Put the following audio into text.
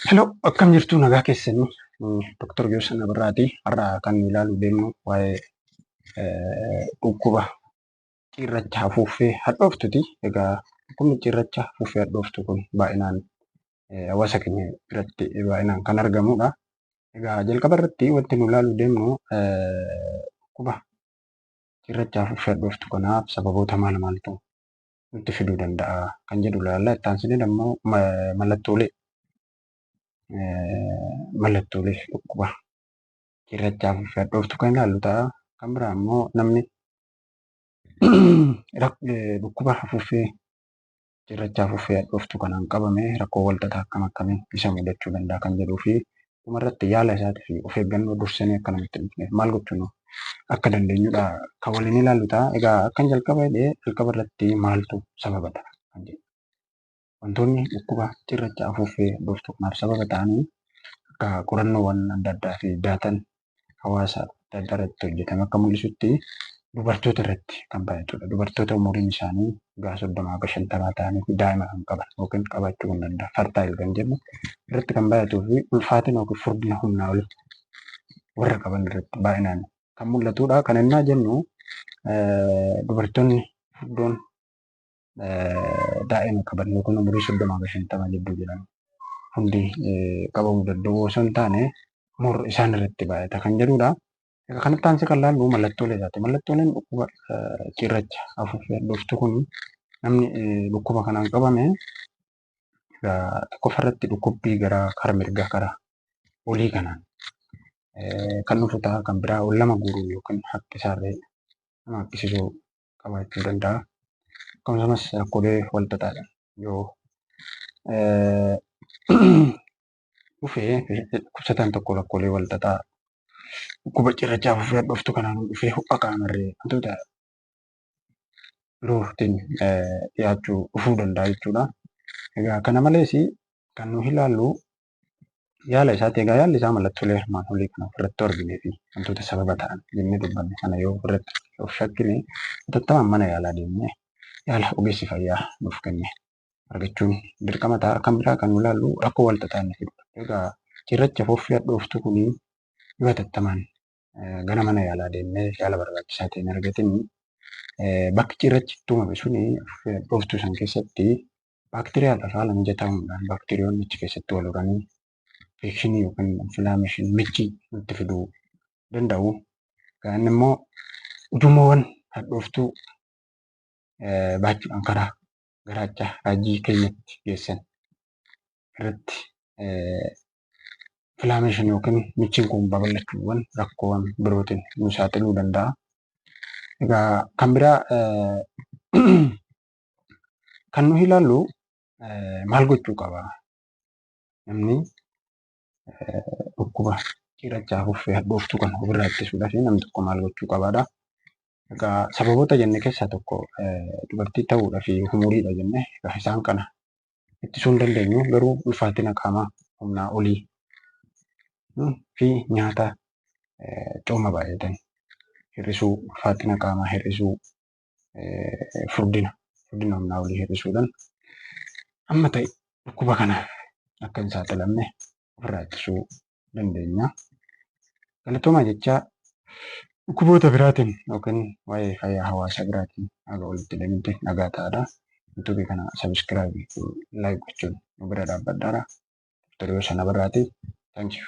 Hello, akkam jirtu, nagaa keessanii? Dr. Yoosan Abirraati. Har'a kan nu ilaaluu deemnu waa'ee dhukkuba cirracha afuuffee hadhooftuti. Egaa dhukkubni cirracha afuuffee hadhooftu kun baay'inaan hawaasa keenya biratti baay'inaan kan argamudha. Egaa jalqaba irratti wanti nu ilaaluu deemnu dhukkuba cirracha afuuffee hadhooftu kanaaf sababoota maal maaltu nutti fiduu danda'a kan jedhu ilaalla. Itti aansinee immoo mallattoolee dhukkuba cirracha afuuffee hadhooftu kan ilaallu ta'a. Kan biraa immoo namni dhukkuba afuuffee cirracha afuuffee hadhooftu kanaan qabame rakkoo walxaxaa akkam akkamii isa mudachuu danda'a kan jedhuu fi dhumarratti yaala isaatii fi of eeggannoo dursanii akka namatti hin dhufneef maal gochuu akka dandeenyudha kan waliin ilaallu ta'a. Egaa akkan jalqaba jedhee, jalqaba irratti maaltu sababa ta'a kan jedhu. Wantoonni dhukkuba cirracha afuuffee hadhooftu kanaaf sababa ta'anii akka qorannoowwan adda addaa fi daataan hawaasa adda addaa irratti hojjetame akka mul'isutti dubartoota irratti kan baay'atudha. Dubartoota umuriin isaanii waggaa 30 hanga 50 ta'anii fi daa'ima kan qaban yookiin qabaachuu kan danda'an, fertile kan jennu irratti kan baay'atuu fi ulfaatina yookiin furdina humnaa olii warra qaban irratti baay'inaan kan mul'atudha. Kana innaa jennu, dubartoonni furdoon daa'ima qaban yookiin umurii 30 hanga 50 gidduu jiran hundi qabamuu danda'u osoo hin taane, more isaan irratti baay'ata kan jedhudha. Egaa kanatti aansee kan laallu mallattoolee isaati. Mallattooleen dhukkuba cirracha afuuffee hadhooftu kun, namni dhukkuba kanaan qabame egaa tokkoffaa irratti dhukkubbii gara kara mirgaa kara olii kanaan kan dhufu ta'a. Kan biraa ol nama guuruu yookiin haqqisaarree nama haqqisiisuu qabaachuu danda'a. Akkasumas rakkoolee wal xaxaadha. Yoo dhufee dhukkubsataan tokko rakkoolee wal xaxaa dhukkuba cirracha afuuffee hadhooftu kanaan dhufee ho'a qaamarree wantoota birootiin dhiyaachuu dhufuu danda'a jechuudha. Egaa kana malees kan nu ilaallu yaala isaati. Egaa yaalli isaa mallattoolee armaan olii kana ofirratti arginee fi wantoota sababa ta'an jennee dubbanne kana yoo ofirratti of shakkine, hatattamaan mana yaalaa deemnee yaala ogeessi fayyaa nuuf kenne argachuun dirqama ta'a. Kan biraa kan nu ilaallu rakkoo wal xaxaa inni fidudha. Egaa cirracha afuuffee hadhooftu kuni yoo hatattamaan gara mana yaalaa deemnee yaala barbaachisaa ta'e hin argatin, bakki cirrachi itti uumame suni hadhooftuu san keessatti baakteeriyaadhaaf haala mijataa uumuudhaan baakteeriyoonni achi keessatti wal horanii infekshinii yookiin inflammation, michii nutti fiduu danda'u. Inni immoo ujummoowwan hadhooftuu baachuudhaan karaa garaacha raajii keenyatti geessan irratti inflammation yookiin michiin kun babal'achuuwwan rakkoowwan birootiin nu saaxiluu danda'a. Egaa kan biraa kan nu ilaallu maal gochuu qaba? Namni dhukkuba cirracha afuuffee hadhooftuu kana ofirraa ittisuudhaaf namni tokko maal gochuu qabaadha? Egaa sababoota jenne keessaa tokko dubartii ta'uudhaa fi umuriidha jenne. Egaa isaan kana ittisuu hin dandeenyu, garuu ulfaatina qaamaa humnaa olii fi nyaata cooma baay'atan hir'isuu, ulfaatina qaamaa hir'isuu, furdina humnaa olii hir'isuudhaan amma ta'e dhukkuba kana akka hin saaxilamne ofirraa ittisuu dandeenya. Galatoomaa jechaa, dhukkuboota biraatiin yookiin waa'ee fayyaa hawaasaa biraatiin haga walitti deebinutti nagaa ta'aadha. YouTube kana subscribe, like gochuun nu bira dhaabbadhaadha. Dr. Yoosan Abarraati. Thank you.